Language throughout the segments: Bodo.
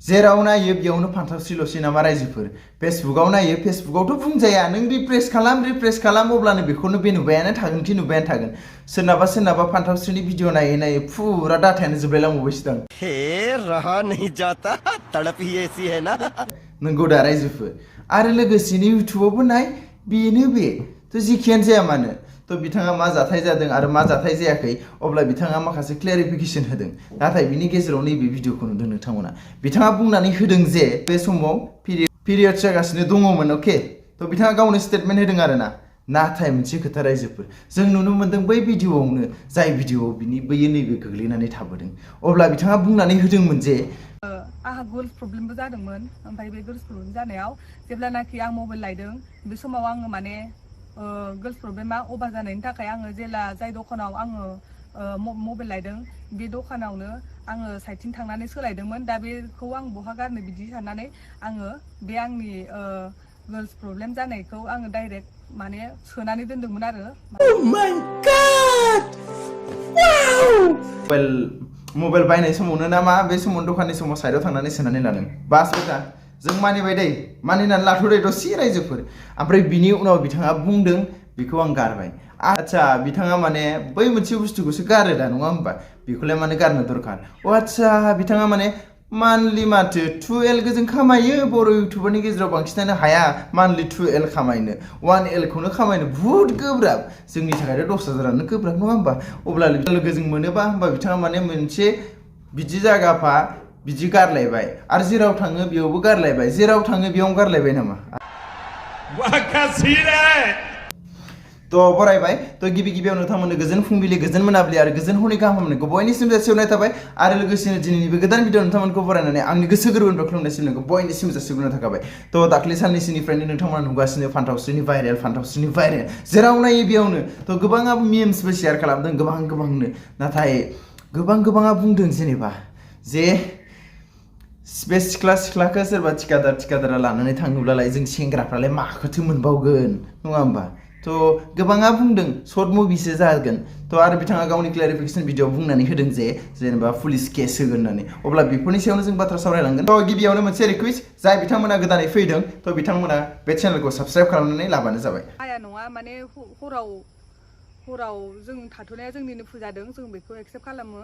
जेराव नायो बेयावनो फान्थावस्रिल'सै नामा रायजोफोर फेसबुकाव नायो फेसबुकावथ' बुंजाया नों रिफ्रेश खालाम अब्लानो बेखौनो बे नुबायानो थागोनखि नुबायानो थागोन सोरनाबा फान्थावस्रिनि भिडिअ नायै फुरा डाटायानो जोबलायलांबावबायसो दां हे रहा नहीं जाता तड़प ही ऐसी है ना नंगौ दा रायजोफोर आरो लोगोसेनो इउटुबावबो नाय बेनो बे थ' जिखियानो जाया मानो थ' बिथाङा मा जाथाय जादों आरो मा जाथाय जायाखै अब्ला बिथाङा माखासे क्लेरिफिकेसन होदों नाथाय बिनि गेजेराव नैबे भिडिअखौ नुदों नोंथांमोना बिथाङा बुंनानै होदों जे बे समाव पिरियड जागासिनो दङमोन अके थ' बिथाङा गावनो स्टेटमेन्ट होदों आरोना नाथाय मोनसे खोथा रायजोफोर जों नुनो मोन्दों बै भिडिअआवनो जाय भिडिअआव बिनि बैयो नैबे गोग्लैनानै थाबोदों अब्ला बिथाङा बुंनानै होदोंमोन जे आहा गर्ल्स प्रब्लेमबो जादोंमोन ओमफ्राय बे गर्ल्स प्रब्लेम जानायाव जेब्लानाखि आं मबाइल लायदों बे समाव आङो माने गर्ल्स प्रब्लेमा अभार जानायनि थाखाय आङो जेला जाय दखानाव आङो मबाइल लायदों बे दखानावनो आङो साइडथिं थांनानै सोलायदोंमोन दा बेखौ आं बहा गारनो बिदि साननानै आङो बे आंनि गर्ल्स प्रब्लेम जानायखौ आङो डाइरेक्ट माने सोनानै दोनदोंमोन आरो मबाइल बायनाय समावनो ना मा बे समाव दखाननि समाव साइडआव थांनानै सोनानै लादों बास बेटा जों मानिबाय दै मानिनानै लाथ'दो दसे रायजोफोर ओमफ्राय बिनि उनाव बिथाङा बुंदों बेखौ आं गारबाय आच्छा बिथाङा माने बै मोनसे बुस्थुखौसो गारो दा नङा होमबा बेखौलाय मानो गारनो दरखार आच्छा बिथाङा माने मान्थलि माथो 2L गोजों खामायो बर' इउटुबारनि गेजेराव बांसिनानो हाया मान्थलि 2L खामायनो 1L खौनो खामायनो बुहुत गोब्राब जोंनि थाखायथ' 10,000 गोब्राब नङा होमबा अब्ला लोगोजों मोनोबा होमबा बिथाङा माने मोनसे बिदि जागाफा बिदि गारलायबाय आरो जेराव थाङो बेयावबो गारलायबाय जेराव थाङो बेयावनो गारलायबाय नामा थ' बरायबाय थ' गिबियाव नोंथांमोननो गोजोन फुंबिलि गोजोन मोनाबिलि आरो गोजोन हरनि गाहाम हामलायनायखौ बयनिसिम जासिहरनाय थाबाय आरो लोगोसेनो दिनैनि बे गोदान भिडिअ नोंथांमोनखौ बरायनानै आंनि गोसो गोरबोनिफ्राय खुलुमनाय सिबिनायखौ बयनिसिम जासिहरनाय थाखाबाय थ' दाख्लै साननैसोनिफ्रायनो नोंथांमोना नुगासिनो फान्थावस्रिनि भाइरेल जेराव नायो बेयावनो थ' गोबाङा मिम्सबो शेयार खालामदों गोबांनो नाथाय गोबाङा बुंदों जेनेबा जे बे सिख्लाखौ सोरबा थिखादारा लानानै थाङोब्लालाय जों सेंग्राफ्रालाय माखौथो मोनबावगोन नङा होमबा थ' गोबाङा बुंदों सर्ट मुभिसो जागोन थ' आरो बिथाङा गावनि क्लेरिफिकेसन भिडिअ बुंनानै होदों जे जेनेबा पुलिस केस होगोन होननानै अब्ला बेफोरनि सायावनो जों बाथ्रा सावरायलांगोन थ' गिबियावनो मोनसे रिकुवेस्ट जाय बिथांमोना गोदानै फैदों थ' बिथांमोना बे चेनेलखौ साबस्क्राइब खालामनानै लाबानो जाबाय आया नङा माने हराव जों थाथ'नाया जोंनिनो फुजादों जों बेखौ एक्सेप्ट खालामो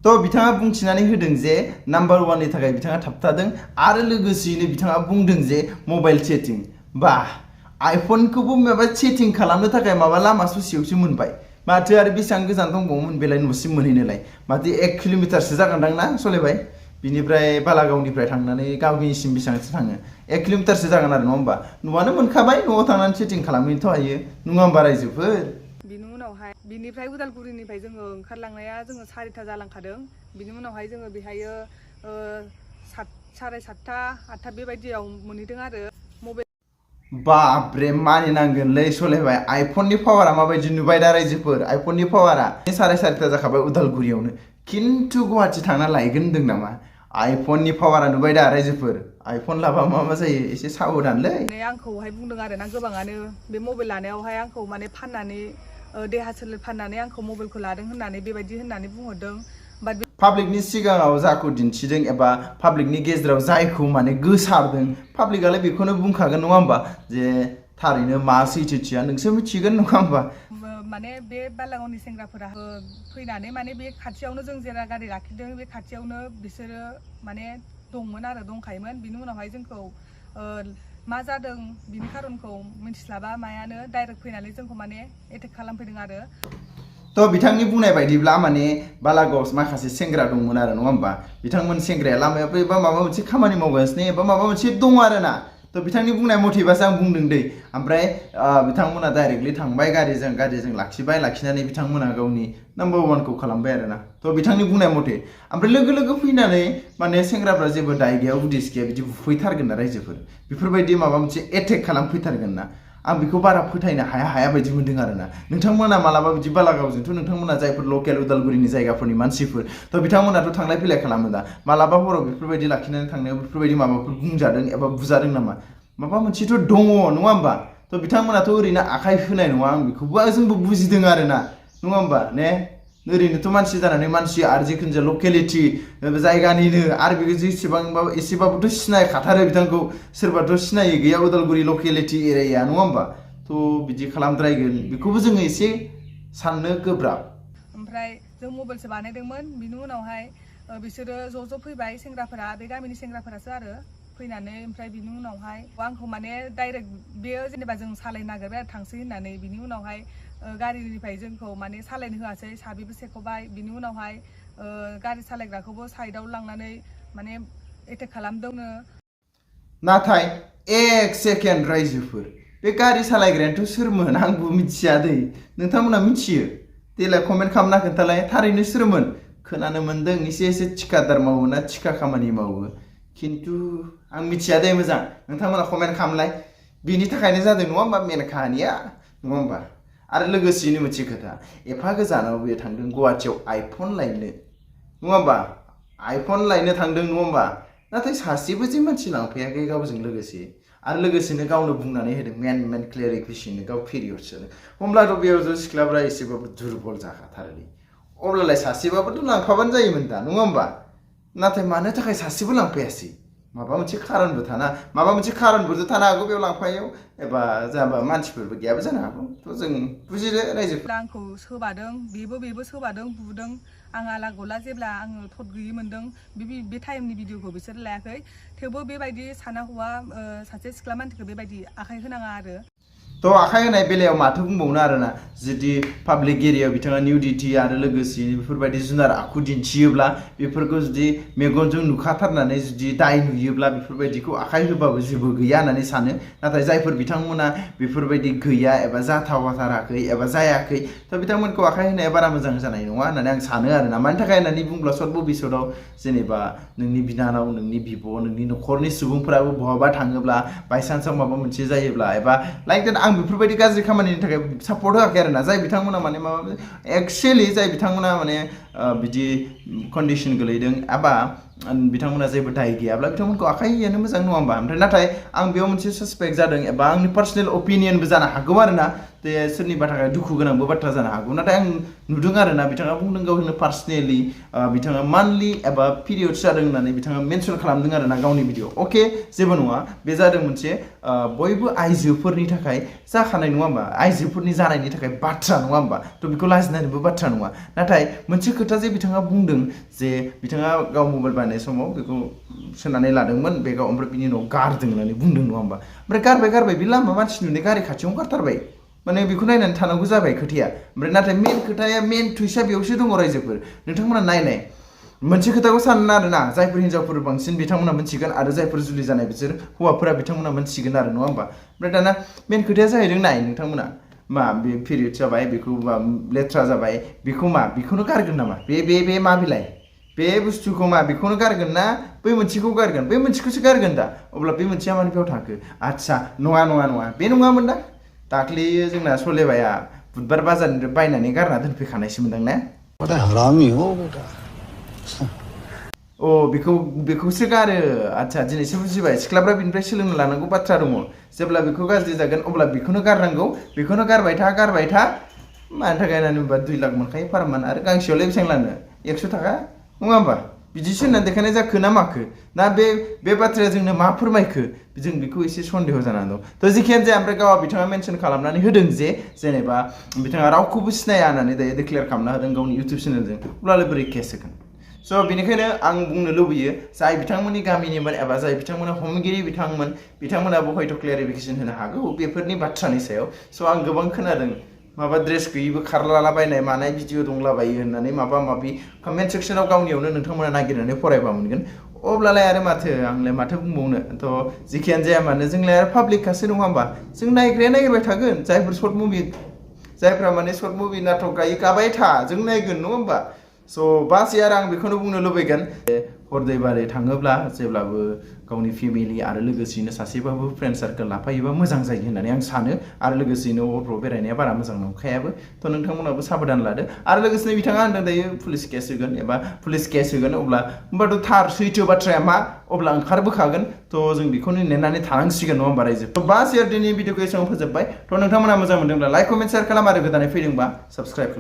थ' बिथाङा बुंथिनानै होदों जे नाम्बार 1नि थाखाय बिथाङा थाबथादों आरो लोगोसेयैनो बिथाङा बुंदों जे मबाइल सेटिं बा आइफनखौबो माबा सेटिं खालामनो थाखाय माबा लामा ससेयावसो मोनबाय माथो आरो बेसेबां गोजान दंबावोमोन बेलाय न'सिम मोनहैनोलाय माथो 1 किल'मिटारसो जागोनदां ना सलायबाय बिनिफ्राय बालागावनिफ्राय थांनानै गामिसिम बेसेबांसो थाङो 1 किल'मिटारसो जागोन आरो नङा होमबा न'आनो मोनखाबाय न'आव थांनानै सेटिं खालामहैनोथ' हायो नङा होमबा रायजोफोर बिनि उनावहाय बिनिफ्राय उदालगुरिनिफ्राय जोङो ओंखारलांनाया जोङो 4ता जालांखादों बिनि उनावहाय जोङो बेहायो 7:30 8ता बेबायदियाव मोनहैदों आरो मबाइल बाब्रे मानिनांगोनलै सलायबाय आइफननि पावारा माबायदि नुबाय दा रायजोफोर आइफननि पावारा 4:30 जाखाबाय उदालगुरियावनो खिन्थु गुवाहाटि थांना लायगोन होनदों नामा आइफननि पावारा नुबाय दा रायजोफोर आइफन लाबा मा जायो एसे साबधानलै आंखौहाय बुंदों आरो ना गोबाङानो बे मबाइल लानायावहाय आंखौ माने फाननानै देहा सोलेर फाननानै आंखौ मबाइलखौ लादों होननानै बेबायदि होननानै बुंहरदों बाट पाब्लिकनि सिगाङाव जाखौ दिन्थिदों एबा पाब्लिकनि गेजेराव जायखौ माने गोसारदों पाब्लिकआलाय बेखौनो बुंखागोन नङा होमबा जे थारैनो मा सैथोथिया नोंसोर मिथिगोन नङा होमबा माने बे बालागावनि सेंग्राफोरा फैनानै माने बे खाथियावनो जों जेरा गारि लाखिदों बे खाथियावनो बिसोरो माने दंखायोमोन बिनि उनावहाय जोंखौ मा जादों बिनि खारनखौ मिथिस्लाबा मायानो डाइरेक्ट फैनानै जोंखौ माने एटेक खालामफैदों आरो थ' बिथांनि बुंनाय बायदिब्ला माने बालागाव माखासे सेंग्रा दंमोन आरो नङा होमबा बिथांमोन सेंग्राया लामायाव एबा माबा मोनसे खामानि मावगासिनो एबा माबा मोनसे दं आरोना थ' बिथांनि बुंनाय मथेबासो आं बुंदों दै ओमफ्राय बिथांमोना डाइरेक्टलि थांबाय गारिजों लाखिनानै बिथांमोना गावनि नाम्बार 1खौ खालामबाय आरोना थ' बिथांनि बुंनाय मथे ओमफ्राय लोगो फैनानै माने सेंग्राफ्रा जेबो दाय गैया उदिस गैया बिदि बुफैथारगोन ना रायजोफोर बेफोरबायदि माबा मोनसे एटेक खालामफैथारगोन ना आं बेखौ बारा फोथायनो हाया बायदि मोनदों आरोना नोंथांमोना मालाबा बिदि बालागावजोंथ' नोंथांमोना जायफोर लकेल उदालगुरिनि जायगाफोरनि मानसिफोर थ' बिथांमोनाथ' थांलाय फैलाय खालामो दा मालाबा हराव बेफोरबायदि लाखिनानै थांनायाव बेफोरबायदि माबाफोर बुंजादों एबा बुजादों नामा माबा मोनसेथ' दङ नङा होमबा थ' बिथांमोनाथ' ओरैनो आखाइ होनाय नङा आं बेखौबो जोंबो बुजिदों आरोना नङा होमबा ने ओरैनोथ' मानसि जानानै मानसि आरो जिखुनु जाया लकेलिटि जायगानिनो आरो बेखौ जेसेबांबाबो एसेबाबोथ' सिनायखाथारो बिथांखौ सोरबाथ' सिनायै गैया उदालगुरि लकेलिटि एरिया नङा होमबा थ' बिदि खालामद्रायगोन बेखौबो जोङो एसे साननो गोब्राब ओमफ्राय जों मबाइलसो बानायदोंमोन बिनि उनावहाय बिसोरो ज' फैबाय सेंग्राफोरा बे गामिनि सेंग्राफोरासो आरो फैनानै ओमफ्राय बिनि उनावहाय आंखौ माने डाइरेक्ट बेयो जेनेबा जों सालायनो नागिरबाय आरो थांसै होननानै बिनि उनावहाय गारिनिफ्राय जोंखौ माने सालायनो होआसै साबिबो सेख'बाय बिनि उनावहाय गारि सालायग्राखौबो साइडआव लांनानै माने एटेक खालामदोंनो नाथाय एक सेकेन्ड रायजोफोर बे गारि सालायग्रायाथ' सोरमोन आंबो मिथिया दै नोंथांमोना मिथियो देलाय कमेन्ट खालामना खोन्थालाय थारैनो सोरमोन खोनानो मोन्दों एसे थिखादार मावो ना थिखा खामानि मावो खिन्थु आं मिथिया दे मोजां नोंथांमोना कमेन्ट खालामलाय बिनि थाखायनो जादों नङा होमबा मेन काहानिया नङा होमबा आरो लोगोसेयैनो मोनसे खोथा एफा गोजानाव बे थांदों गुवाहाटियाव आइफन लायनो नङा होमबा आइफन लायनो थांदों नङा होमबा नाथाय सासेबो जे मानसि लांफायाखै गावजों लोगोसे आरो लोगोसेनो गावनो बुंनानै होदों मेन क्लियारिफिकेसन गाव पिरियड जादों होमब्लाथ' बेयाव ज' सिख्लाफ्रा एसेबाबो दुरबल जाखाथारोलै अब्लालाय सासेबाबोथ' लांफाबानो जायोमोन दा नङा होमबा नाथाय मानो थाखाय सासेबो लांफायासै माबा मोनसे खारनबो थानो हागौ बेयाव लांफायाव एबा जाबा मानसिफोरबो गैयाबो जानो हागौ थ' जों बुजिदो रायजोफोरा आंखौ सोबादों बेबो सोबादों बुदों आं आला गला जेब्ला आङो थद गैयि मोन्दों बे टाइमनि भिडिअखौ बिसोर लायाखै थेवबो बेबायदि साना हौवा सासे सिख्ला मानसिखौ बेबायदि आखाइ होनाङा आरो थ' आखाइ होनाय बेलायाव माथो बुंबावनो आरोना जुदि पाब्लिक एरियायाव बिथाङा निउडिटि आरो लोगोसे बेफोरबायदि जुनार आखु दिन्थियोब्ला बेफोरखौ जुदि मेगनजों नुखाथारनानै जुदि दाय नुयोब्ला बेफोरबायदिखौ आखाइ होबाबो जेबो गैया होननानै सानो नाथाय जायफोर बिथांमोना बेफोरबायदि गैया एबा जाथावाथाराखै एबा जायाखै थ' बिथांमोनखौ आखाइ होनाया बारा मोजां जानाय नङा होननानै आं सानो आरोना मानि थाखाय होननानै बुंब्ला सर्ट भबिसतआव जेनेबा नोंनि बिनानाव नोंनि बिब' नोंनि न'खरनि सुबुंफोराबो बहाबा थाङोब्ला बायसान्सआव माबा मोनसे जायोब्ला एबा लाइक देट आं बेफोरबायदि गाज्रि खामानिनि थाखाय सापर्ट होआखै आरोना जाय बिथांमोना माने माबा एक्चुअलि जाय बिथांमोना माने बिदि कन्डिसन गोलैदों एबा बिथांमोना जेबो दाय गैयाब्ला बिथांमोनखौ आखाइ होयैयानो मोजां नङा होमबा ओमफ्राय नाथाय आं बेयाव मोनसे सासपेक्ट जादों एबा आंनि पार्सनेल अपिनियनबो जानो हागौ आरोना बे सोरनिबा थाखाय दुखु गोनांबो बाथ्रा जानो हागौ नाथाय आं नुदों आरोना बिथाङा बुंदों गावनो पार्सनेलि बिथाङा मान्थलि एबा पिरियड्स जादों होननानै बिथाङा मेनसन खालामदों आरोना गावनि भिडिअ अके जेबो नङा बे जादों मोनसे बयबो आइजोफोरनि थाखाय जाखानाय नङा होमबा आइजोफोरनि जानायनि थाखाय बाथ्रा नङा होमबा थ' बेखौ लाजिनायनिबो बाथ्रा नङा नाथाय मोनसे खोथा जे बिथाङा बुंदों जे बिथाङा गाव मबाइल बायनाय समाव बेखौ सोनानै लादोंमोन बेगाव ओमफ्राय बिनि उनाव गारदों होननानै बुंदों नङा होमबा ओमफ्राय गारबाय बे लामा मानसि नुनाय गारि खाथियावनो गारथारबाय माने बेखौ नायनानै थानांगौ जाबाय खोथाया ओमफ्राय नाथाय मेन खोथाया मेन टुइस्टआ बेयावसो दङ रायजोफोर नोंथांमोना नायनाय मोनसे खोथाखौ सानना आरोना जायफोर हिन्जावफोर बांसिन बिथांमोना मोनथिगोन आरो जायफोर जुलि जानाय बिसोर हौवाफोरा बिथांमोना मोनथिगोन आरो नङा होमबा ओमफ्राय दाना मेन खोथाया जाहैदों नाय नोंथांमोना मा बे पिरियड जाबाय बेखौ लेथ्रा जाबाय बेखौ मा बेखौनो गारगोन नामा बे मा बिलाइ बे बुस्थुखौ मा बेखौनो गारगोन ना बै मोनसेखौ गारगोन बै मोनसेखौसो गारगोन दा अब्ला बे मोनसेया मानि बेयाव थाखो आदसा नङा बे नङामोन दा दाख्लै जोंना सलेबाया बुधबार बाजारनिफ्राय बायनानै गारना दोनफैखानायसो मोनदां ना हरामी हो बेटा बेखौसो गारो आदसा दिनैसो बुजिबाय सिख्लाफ्रा बिनिफ्राय सोलोंनो लानांगौ बाथ्रा दङ जेब्ला बेखौ गाज्रि जागोन अब्ला बेखौनो गारनांगौ बेखौनो गारबाय था मानि थाखाय होननानै बुंबा 2 लाख मोनखायो फारमान आरो गांसेयावलाय बेसेबां लानो 100 थाखा नङा होमबा बिदिसो होननानै देखायनाय जाखो ना माखो ना बे बाथ्राया जोंनो मा फोरमायखो जों बेखौ एसे सन्देह जानानै दं थ' जिखियानो जाया ओमफ्राय गावहा बिथाङा मेनसन खालामनानै होदों जे जेनेबा बिथाङा रावखौबो सिनाया होननानै दायो डिक्लेयार खालामना होदों गावनि इउटुब चेनेलजों अब्लालाय बोरै केस होगोन स' बेनिखायनो आं बुंनो लुबैयो जाय बिथांमोननि गामिनिमोन एबा जाय बिथांमोना हमगिरि बिथांमोनाबो हयथ' क्लियारिफिकेसन होनो हागौ बेफोरनि बाथ्रानि सायाव स' आं गोबां खोनादों माबा ड्रेस गैयिबो खारलालाबायनाय मानाय भिडिअ दंलाबायो होननानै माबा माबि कमेन्ट सेक्सनाव गावनियावनो नोंथांमोना नागिरनानै फरायबा मोनगोन अब्लालाय आरो आंलाय माथो बुंबावनो थ' जिखियानो जाया मानो जोंलाय आरो पाब्लिकखासो नङा होमबा जों नायग्राया नागिरबाय थागोन जायफ्रा माने सर्ट मुभि नाटक गाबाय था जों नायगोन नङा होमबा स' बासै आरो आं बेखौनो बुंनो लुबैगोन हरदै बारै थाङोब्ला जेब्लाबो गावनि फेमिलि आरो लोगोसेयैनो सासेबाबो फ्रेन्ड सार्कोल लाफायोबा मोजां जायो होननानै आं सानो आरो लोगोसेयैनो हरफ्राव बेरायनाया बारा मोजां नंखायाबो थ' नोंथांमोनाबो साबधान लादो आरो लोगोसेनो बिथाङा होनदों दायो पुलिस केस होगोन अब्ला होमबाथ' थार सैथो बाथ्राया मा अब्ला ओंखारबोखागोन थ' जों बेखौनो नेनानै थानांसिगोन नङा होमबा रायजो थ' बास दिनैनि भिडिअखौ एसेबां फोजोबबाय थ' नोंथांमोना मोजां मोनदोंब्ला लाइक कमेन्ट शेयार खालाम आरो गोदानै फैदोंबा साबस्क्राइब खालाम